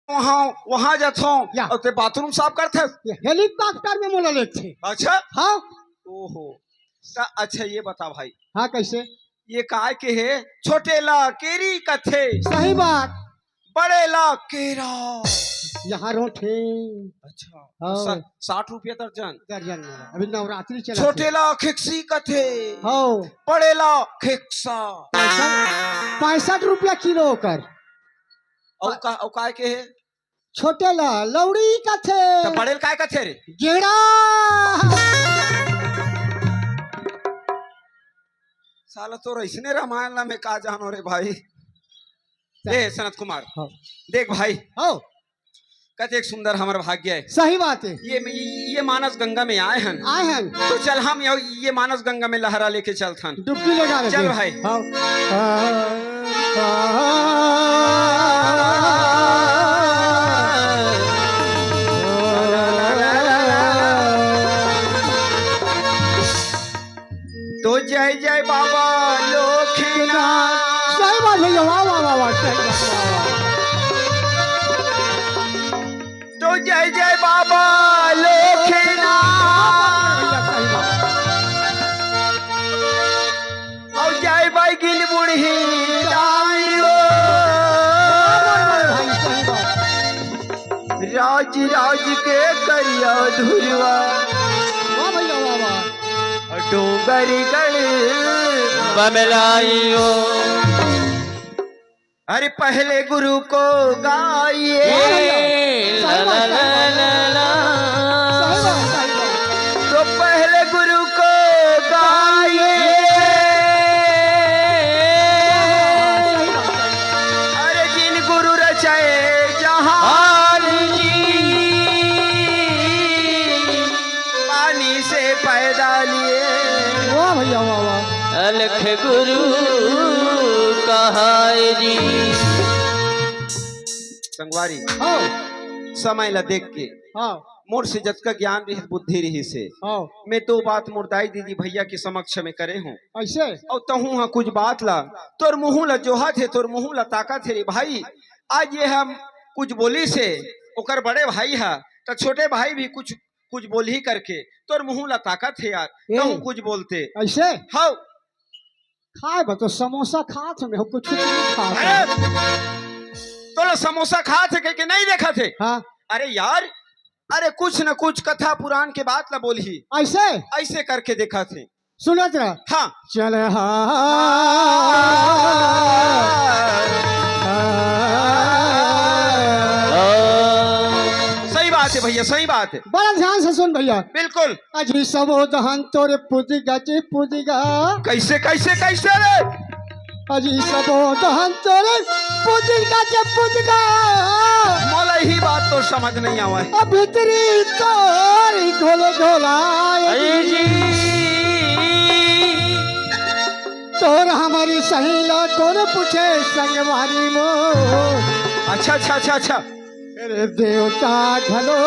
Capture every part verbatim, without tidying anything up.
वहाँ, वहाँ जाथों। या। अउ ते बाथरूम साफ करथस। ये हेलीकॉप्टर में मोला लेथे। अच्छा। हाँ। ओहो। त अच्छा, ये बता भाई। हाँ, कैसे? ये काय के हे? छोटे ला केरी कथे। सही बात। बड़े ला केरा। यहाँ रोट हे। अच्छा। हाँ। सा-, साठ रुपया दर्जन। दर्जन वाला। अभी नवरात्रि चला। छोटे ला खिक्सी कथे। हाँ। बड़े ला खिक्सा। पैंसठ, पैंसठ रुपया किलो ओकर। अउ का, अउ काय के हे? छोटे ला लौड़ी कथे। त बड़े ल काय कथे रे? गेड़ा। साला तोर अइसने रामायण ला मैं का जानो रे भाई। ए सनत कुमार, हाँ। देख भाई, हाँ। कतेक सुंदर हमर भाग्य हे। सही बात हे। ये, ये, ये मानस गंगा में आए हन। आए हन। तो चल हम ये, ये मानस गंगा में लहरा लेके चलथन। डुबकी लगा लेते चल हैं। भाई। हाँ। तो जय जय बाबा लोकनाथ। सही बात भैया, वाह, वाह, वाह, वाह, सही बात, वाह, वाह। तो जय जय बाबा लोकनाथ। भैया, सही बात। अउ जय बैगिन बूढ़ी दाई हो। वाह, वाह, वाह, भाई, सही बात। राज राज के करिया धुरवा। वाह भैया, वाह, वाह। डोंगरगढ़ बमलाइयो। अरे पहले गुरु को गाइए। वाह भैया। सही बात, सही बात। सही बात, सही बात। तो पहले गुरु को गाइए। सही बात, सही बात। अरे जिन गुरु रचाए जहान जी, पानी से पैदा लिए। वाह भैया, वाह, वाह। अलख गुरु कहाए जी। संगवारी, हाँ। समय ला देख के हाँ। मोर से जतका ज्ञान रहिस, बुद्धि रहिस हे, हाँ। मैं दो बात मोर दाई दीदी भैया के समक्ष में करे हूँ। अइसे? अउ तहूँ ह कुछ बात ला, तोर मुँह ला जोहत हे, तोर मुँह ला ताकत हे रे भाई। आज ये हम कुछ बोलिस हे, ओकर बड़े भाई ह, त छोटे भाई भी कुछ, कुछ बोलही करके तोर मुँह ला ताकत हे यार, ए। तहूँ कुछ बोलते। अइसे? हव। खाए बर तो समोसा खात हँव, कुछ नहीं खात हँव। अरे, तोला समोसा खात हे कहिके नहीं देखत हे? हाँ। अरे यार, अरे कुछ न कुछ कथा पुराण के बात ला बोलही। अइसे? अइसे करके देखत हे। सुनत रह। हाँ। चल हाँ। सही बात हे भैया, सही बात हे। बड़ा ध्यान से सुन भैया। बिल्कुल। अजी सबो दहन तोरे पुजगा चे पुजगा। कइसे, कइसे, कइसे रे? अजी सबो दहन तोरे पुजगा चे पुजगा। मोला इही बात तो समझ नहीं आवय। अब भीतरी तोरी घोल घोलाए अरे जी। जी। तोर हमरी सही ला कोन पूछे संगवारी मोर। अच्छा, अच्छा, अच्छा, अच्छा। अरे देवता घलो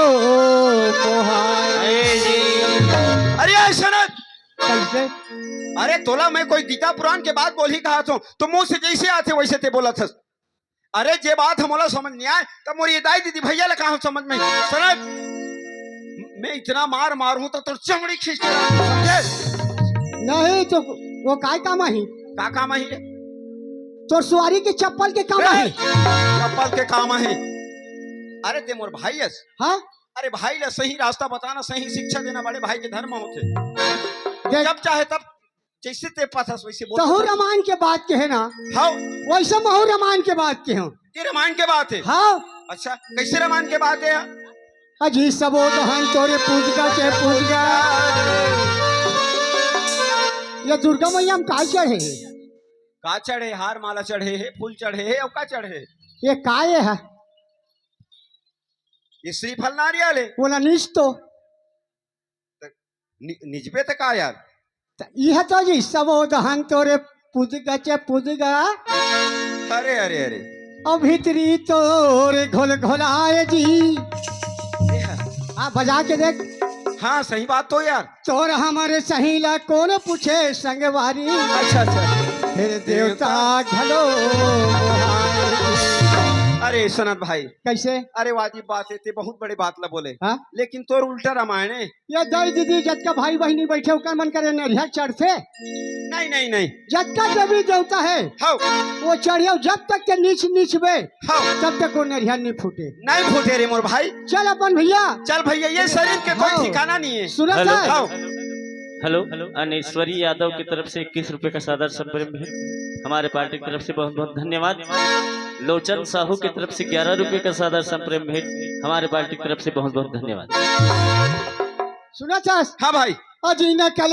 मोहाय। अरे जी। अरे ऐसा ना। कैसे? अरे तोला मैं कोई गीता पुराण के बात बोलही कहा तो, तो मुंह से जैसे आथे वैसे ते बोलत हस। अरे जे बात ह मोला समझ नहीं आय, त मोर ये दाई दीदी भैया ला कहाँ समझ में? सरक। मैं इतना मार मारहूं तो तोर चमड़ी खींच के लाहूं, समझे? नहीं तो वो काय काम आही? का काम आही रे? तोर सुवारी के चप्पल के काम ए, आही। चप्पल के काम आही। अरे ते मोर भाई अस। हाँ? अरे भाई ला सही रास्ता बताना, सही शिक्षा देना बड़े भाई के धर्म होथे। देख। जब चाहे तब जैसे ते पाथस वैसे बोल। तहू रामायण के बात कहे ना। हाँ। वैसे महू रामायण के बात कहे। ये रामायण के बात हे? हाँ। अच्छा, कैसे रामायण के बात हे? अजी सबो दहन तोरे पूजगा चे पूजगा। ये दुर्गा मैया म का चढ़े हे? का चढ़े? हार माला चढ़े हे, फूल चढ़े हे, अउ का चढ़े हे? ये का ये हे? ये श्रीफल नारियल हे। बोला निज तो। त नि-, निजबे त का यार? त इह तो जी सबो दहन तोरे पूजगा चे पूजगा। अरे, अरे, अरे। अब भीतरी तोरे घोल घोलाए जी। ए हा। हाँ, बजा के देख। हाँ, सही बात तो यार। तोर हमरे सही ला कोन पूछे संगवारी। अच्छा, अच्छा। फिर देवता घलो मोहाय जी। अरे सनत भाई, कैसे? अरे वाजिब बात हे, ते बहुत बड़े बात ला बोले। हाँ? लेकिन तोर उल्टा रामायण हे। ये दाई दीदी, जतका भाई बहिनी बैठे, ओकर मन करे नेरिया चढ़थे। नहीं, नहीं, नहीं। जतका देवी देवता हे, हाँ। वो चढ़ियो, जब तक के नीच नीचबे, हाँ। तब तक वो नेरिया नहीं फूटे। नहीं फूटे रे मोर भाई। चल अपन भैया। चल भैया, ये शरीर के कोई हाँ। ठिकाना नहीं हे। सुनो हेलो। सर। हाँ। हेलो, अनेश्वरी यादव की तरफ से इक्कीस रुपए का सादर संप्रेम भेंट, हमारे पार्टी की तरफ से बहुत बहुत धन्यवाद। लोचन साहू की तरफ से ग्यारह रुपए का सादर संप्रेम भेंट, हमारे पार्टी की तरफ से बहुत बहुत धन्यवाद। सुना चास? हाँ भाई। अजीना कले